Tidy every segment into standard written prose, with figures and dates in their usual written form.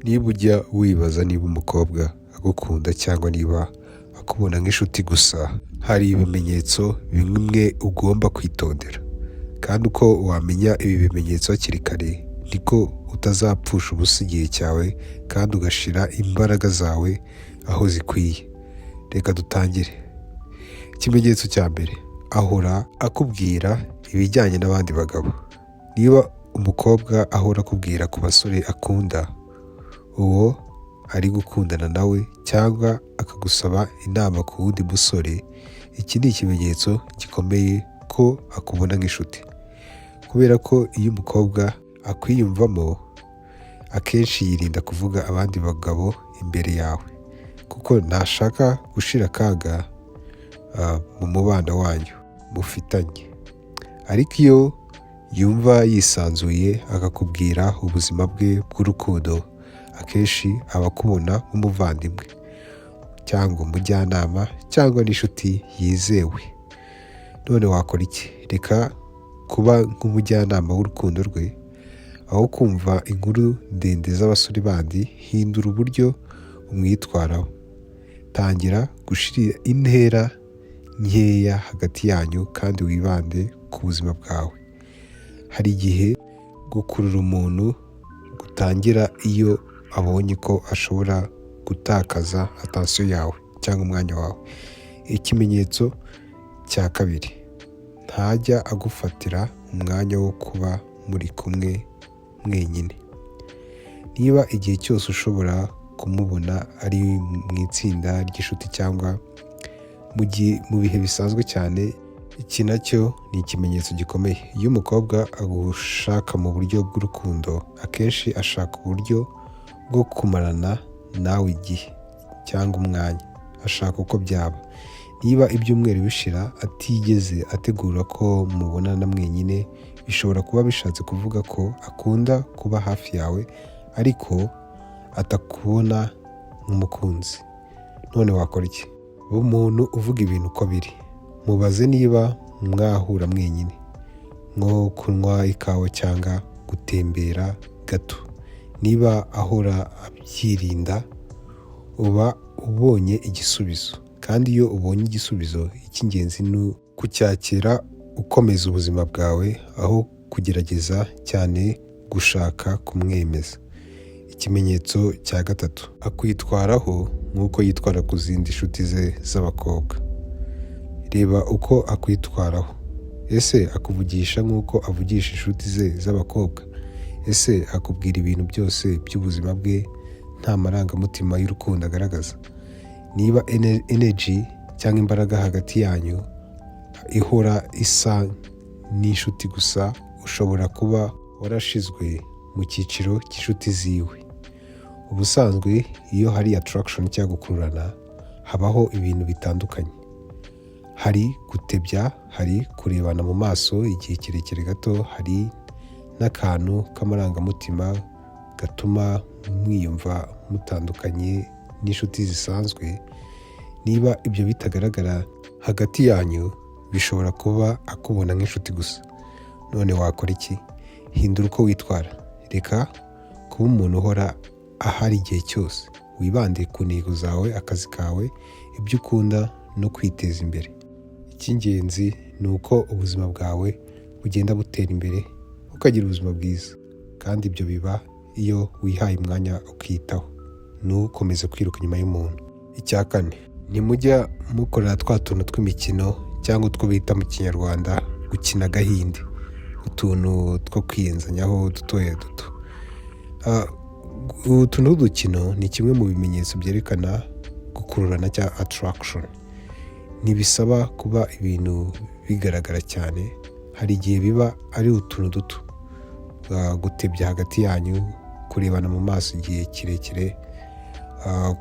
Niba ujya wibaza niba umukobwa agukunda cyangwa niba akubona nk'inshuti gusa, hari ibimenyetso bimwe ugomba kwitondera. Kandi uko wamenya ibi bimenyetso hakiri kare, niko utazapfusha ubusa igihe cyawe kandi ugashyira imbaraga zawe aho zikwiye. Reka dutangire. Ikimenyetso cya mbere: ahora akubwira ibijyanye n'abandi bagabo. Niba umukobwa ahora akubwira ku basore akunda, uwo ari gukundana nawe, cyangwa akagusaba inama ku wundi musore, iki ni ikimenyetso gikomeye ko akubona nk'inshuti. Kubera ko iyo umukobwa akwiyumvamo, akenshi yirinda kuvuga abandi bagabo imbere yawe, kuko ntashaka gushyira akaga mu mubano wanyu mufitanye. Ariko iyo yumva yisanzuye akakubwira ubuzima bwe bw'urukundo, akenshi aba akubona nk'umuvandimwe cyangwa umujyanama cyangwa n'inshuti yizewe. None wakora iki? Reka kuba nk'umujyanama w'urukundo rwe. Aho kumva inkuru ndende z'abasore bandi, hindura uburyo umwitwaraho. Tangira gushyira intera nkeya hagati yanyu kandi wibande ku buzima bwawe. Hari igihe gukurura umuntu gutangira iyo abonye ko ashobora gutakaza attention yawe cyangwa umwanya wawe. Ikimenyetso cya kabiri: ntajya agufatira umwanya wo kuba muri kumwe mwenyine. Niba igihe cyose ushobora kumubona ari mu itsinda ry'inshuti cyangwa mu bihe bisanzwe cyane, iki nacyo ni ikimenyetso gikomeye. Iyo umukobwa agushaka mu buryo bw'urukundo, akenshi ashaka uburyo bwo kumarana nawe igihe cyangwa umwanya, ashaka uko byaba. Niba ibyumweru bishira atigeze ategura ko mubonana mwenyine, bishobora kuba bishatse kuvuga ko akunda kuba hafi yawe ariko atakubona nk'umukunzi. None wakora iki? Ba umuntu uvuga ibintu uko biri. Mubaze niba mwahura mwenyine, nko kunywa ikawa cyangwa gutembera gato. Niba ahora abyirinda, uba ubonye igisubizo. Kandi iyo ubonye igisubizo, icy'ingenzi ni kucyakira ukomeza ubuzima bwawe aho kugerageza cyane gushaka kumwemeza. Ikimenyetso cya gatatu: akwitwaraho nk'uko yitwara ku zindi nshuti ze z'abakobwa. Reba uko akwitwaraho. Ese akuvugisha nk'uko avugisha inshuti ze z'abakobwa? Ese akubwira ibintu byose by'ubuzima bwe nta marangamutima y'urukundo agaragaza? Niba energy cyangwa imbaraga hagati yanyu ihora isa n'inshuti gusa, ushobora kuba warashizwe mu cyiciro cy'inshuti ziwe. Ubusanzwe iyo hari attraction cyangwa gukururana, habaho ibintu bitandukanye. Hari gutebya, hari kurebana mu maso igihe kirekire gato, hari n'akantu k'amarangamutima gatuma mwiyumva mutandukanye n'inshuti zisanzwe. Niba ibyo bitagaragara hagati yanyu, bishobora kuba akubona nk'inshuti gusa. None wakora iki? Hindura uko witwara. Reka kuba umuntu uhora ahari igihe cyose. Wibande ku ntego zawe, akazi kawe, ibyo ukunda no kwiteza imbere. Icy'ingenzi ni uko ubuzima bwawe bugenda butera imbere, ukagira ubuzima bwiza, kandi ibyo biba iyo wihaye umwanya ukiyitaho, ntukomeze kwiruka inyuma y'umuntu. Icya kane: ntimujya mukorera twa tuntu tw'imikino cyangwa utwo bita mu Kinyarwanda gukina agahinde, utuntu two kwiyenzanyaho dutoya duto. Utu n'udukino ni kimwe mu bimenyetso byerekana gukururana cyangwa attraction. Ntibisaba kuba ibintu bigaragara cyane, hari igihe biba ari utuntu duto: gutebya hagati yanyu, kurebana mu maso igihe kirekire,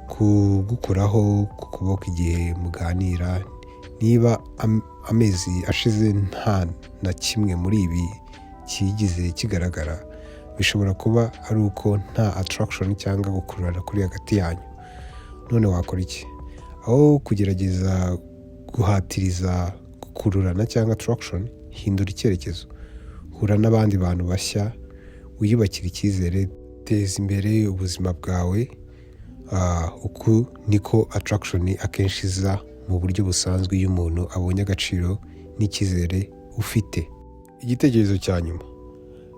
kugukoraho ku kuboko igihe muganira. Niba amezi ashize nta na kimwe muri ibi kigize kigaragara, bishobora kuba ari uko nta attraction cyangwa gukururana kuri hagati yanyu. None wakora iki? Aho kugerageza guhatiriza gukururana cyangwa attraction, hindura icyerekezo. Hura n'abandi bantu bashya, wiyubakire icyizere. Teza imbere ubuzima bwawe. Uku niko attraction akenshi iza mu buryo busanzwe iyo umuntu abonye agaciro n'icyizere ufite. Igitekerezo cya nyuma: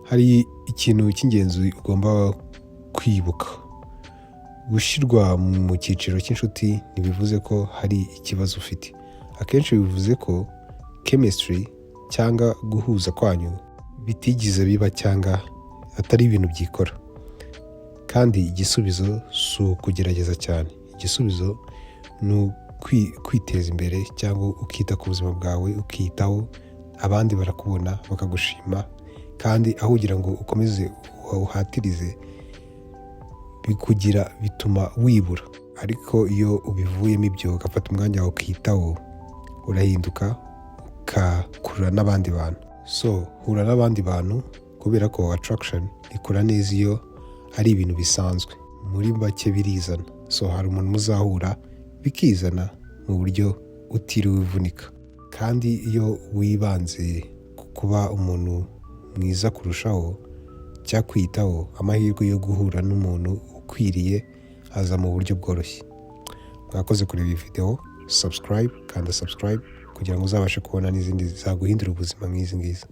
hari ikintu cy'ingenzi ugomba kwibuka. Gushyirwa mu cyiciro cy'inshuti ntibivuze ko hari ikibazo ufite. Akenshi bivuze ko chemistry cyangwa guhuza kwanyu bitigeze biba cyangwa atari ibintu byikora. Kandi igisubizo si ukugerageza cyane. Igisubizo ni kwiteza imbere cyangwa ukita ku buzima bwawe, ukiyitaho. Abandi barakubona bakagushima. Kandi aho kugira ngo ukomeze uhatirize, bikugira bituma wibura. Ariko iyo ubivuyemo ibyo, ugafata umwanya wawe ukiyitaho, urahinduka, ugakurura n'abandi bantu. So hura n'abandi bantu, kubera ko attraction ikora neza iyo ari ibintu bisanzwe. Muri make, birizana. So hari umuntu muzahura bikizana mu buryo utiriwe uvunika. Kandi iyo wibanze ku kuba umuntu mwiza kurushaho cyangwa kwiyitaho, amahirwe yo guhura n'umuntu ukwiriye aza mu buryo bworoshye. Mwakoze kureba iyi video. Subscribe, kanda subscribe kugira ngo uzabashe kubona n'izindi zaguhindura ubuzima nk'izi ngizi.